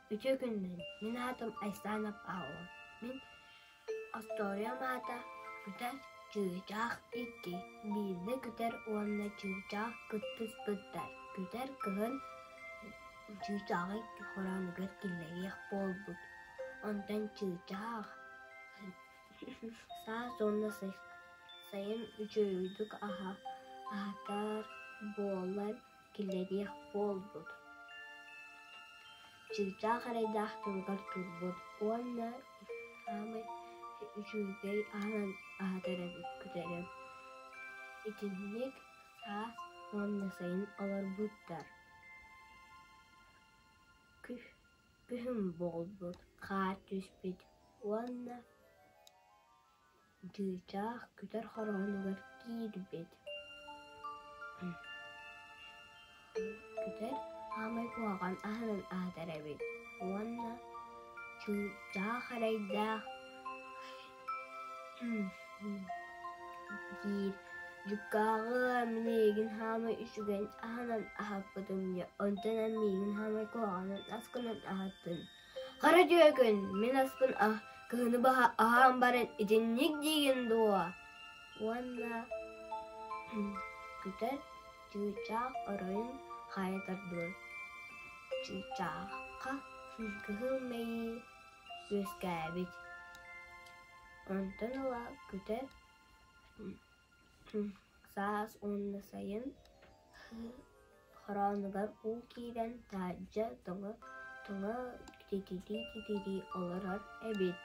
Үтүө күнүнэн, мин аатым Айсана Павлова. Мин остуоруйам аата Күтэр чыычаах икки, биирдэ күтэр уонна чыычаах кыттыспыттар. Күтэр кыһын чыычааҕы хороонугар киллэриэх буолбут. Онтон чыычаах саас уонна сайын үчүгэйдик аһатар буолан киллэриэх буолбут. Чыычаах эрэйдээх тылыгар турбут уонна саамай үчүгэй аһынан аһатар эбит күтэрэ. Итинник саас уонна сайын олорбуттар. Күһүн буолбут, хаар түспүт уонна Чыычаах күтэр хороонугар киирбит. Күтэр хаамай куһаҕан аһынан аһатар эбит уонна чыычаах эрэйдээх диир: «Дьуккааҕыа, мин эйигин хаамай үчүгэй аһынан аһаппытым дии, онтон эн миигин хаамай куһаҕанын аскынан аһаттын Хара түөкүн, мин аспын кыһыны баһа аһаан баран итинник диигин дуо? Уонна күтэр чыычаах оройун хайа тардыбыт. Чыычаахха кыһыл мэйии үөскээбит. Онтон ыла күтэр Саас уонна сайын хороонугар уу киирэн таһырдьа тоҥо титирии-титирии олорор эбит.